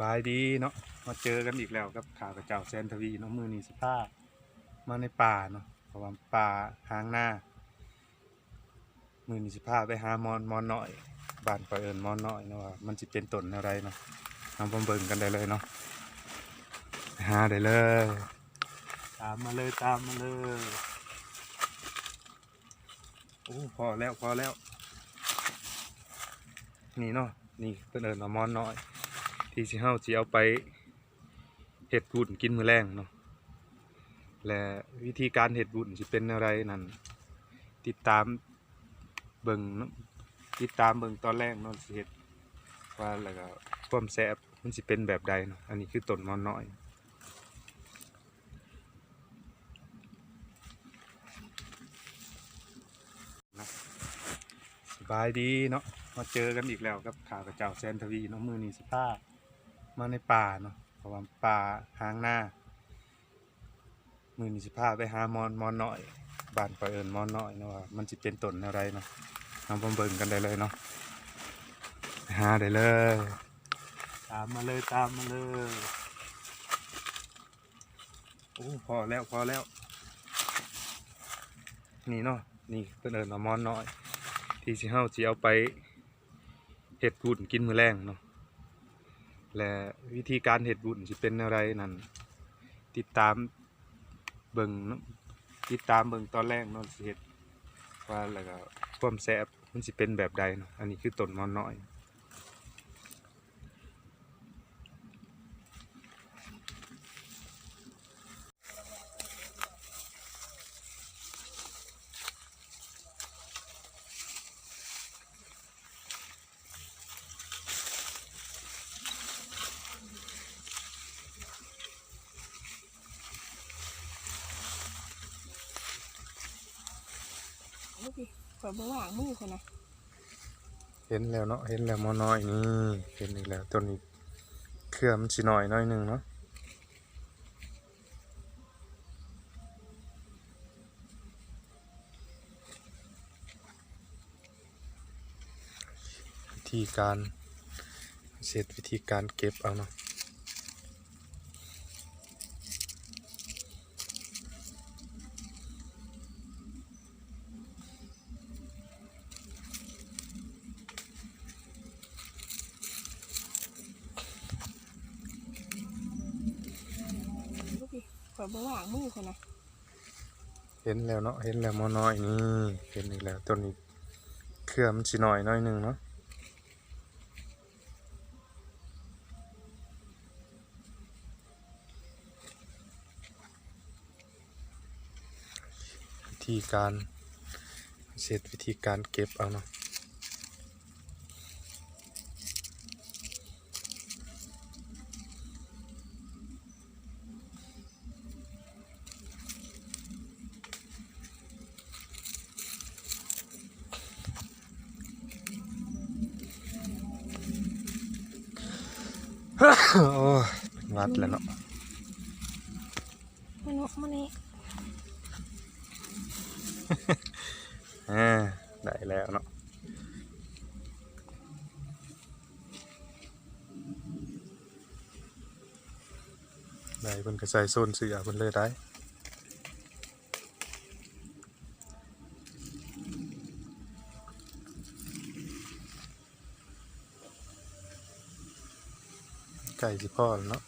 ສະບາຍດີເນາະ ມາເຈີກັນອີກແລ້ວກັບຂ້າພະເຈົ້າແສນທະວີເນາະ. ມື້ນີ້ຊິພາມາໃນປ່າເນາະ ເພາະວ່າປ່າຫາງນາ. ມື້ນີ້ຊິພາໄປຫາມອນ ມອນນ້ອຍ ບ້ານຂ້ອຍເອີ້ນມອນນ້ອຍເນາະ ວ່າມັນຊິເປັນຕົ້ນແນວໃດເນາະ. ເຮົາມາເບິ່ງກັນໄດ້ເລີຍເນາະ ໄປຫາໄດ້ເລີຍ ຕາມມາເລີຍ ຕາມມາເລີຍ. ໂອ້ ພໍແລ້ວ ພໍແລ້ວ ນີ້ເນາະ ນີ້ເພິ່ນເອີ້ນວ່າມອນນ້ອຍ ທີ່ຊິ ເຮົາຊິເອົາໄປເຮັດວຸ້ນກິນມື້ແລງເນາະ. ແລະ ວິທີການເຮັດວຸ້ນຊິເປັນແນວໃດນັ້ນ ຕິດຕາມເບິ່ງເນາະ ຕິດຕາມເບິ່ງຕອນແລງເນາະ ຊິເຮັດວ່າ ແລ້ວກໍຄວາມແຊບມັນຊິເປັນແບບໃດເນາະ. ອັນນີ້ຄືຕົ້ນມອນນ້ອຍ. ສະບາຍດີເນາະ ມາເຈີກັນອີກແລ້ວກັບຂ້າພະເຈົ້າແສນທະວີເນາະ. ມື້ນີ້ຊິພາມາໃນປ່າເນາະ ເພາະວ່າປ່າຫາງນາ. ມື້ນີ້ຊິພາໄປຫາມອນ ມອນນ້ອຍ ບ້ານຂ້ອຍເອີ້ນມອນນ້ອຍເນາະ ວ່າມັນຊິເປັນຕົ້ນແນວໃດເນາະ. ເຮົາມາເບິ່ງກັນໄດ້ເລີຍເນາະ ໄປຫາໄດ້ເລີຍ ຕາມມາເລີຍ ຕາມມາເລີຍ. ໂອ້ ພໍແລ້ວ ພໍແລ້ວ ນີ້ເນາະ ນີ້ເພິ່ນເອີ້ນວ່າມອນນ້ອຍ ທີ່ຊິ ເຮົາຊິເອົາໄປເຮັດວຸ້ນກິນມື້ແລງເນາະ. ແລະ ວິທີການເຮັດວຸ້ນຊິເປັນແນວໃດນັ້ນ ຕິດຕາມເບິ່ງເນາະ ຕິດຕາມເບິ່ງຕອນແລງເນາະ ຊິເຮັດວ່າ ແລ້ວກໍຄວາມແຊບມັນຊິເປັນແບບໃດເນາະ. ອັນນີ້ຄືຕົ້ນມອນນ້ອຍ. ໂອ້ຍ ຂ້ອຍບໍ່ວ່າງມືຂ້ອຍນະ. ເຫັນແລ້ວເນາະ ເຫັນແລ້ວໝໍນ້ອຍນີ້ ເຫັນອີກແລ້ວ. ຕົ້ນນີ້ເຄືອມັນຊິໜ້ອຍໜ້ອຍໜຶ່ງເນາະ. ວິທີການເຮັດ ວິທີການເກັບເອົາເນາະ. ຂ້ອຍບໍ່ວ່າງມືຂ້ອຍນະ. ເຫັນແລ້ວເນາະ ເຫັນແລ້ວໝໍນ້ອຍນີ້ ເຫັນອີກແລ້ວ. ຕົ້ນນີ້ເຄືອມັນຊິໜ້ອຍໜ້ອຍໜຶ່ງເນາະ. ວິທີການເຮັດ ວິທີການເກັບເອົາເນາະ. ໂອ້ຍ ເປັນຫວັດແລ້ວເນາະ. ມາເນາະ ມານີ້ ເອີ ໄດ້ແລ້ວເນາະ. ໄດ້ ເພິ່ນກໍໃສ່ໂຊນເສື້ອເພິ່ນເລີຍໄດ໋. ໃກ້ຊິພໍແລ້ວເນາະ.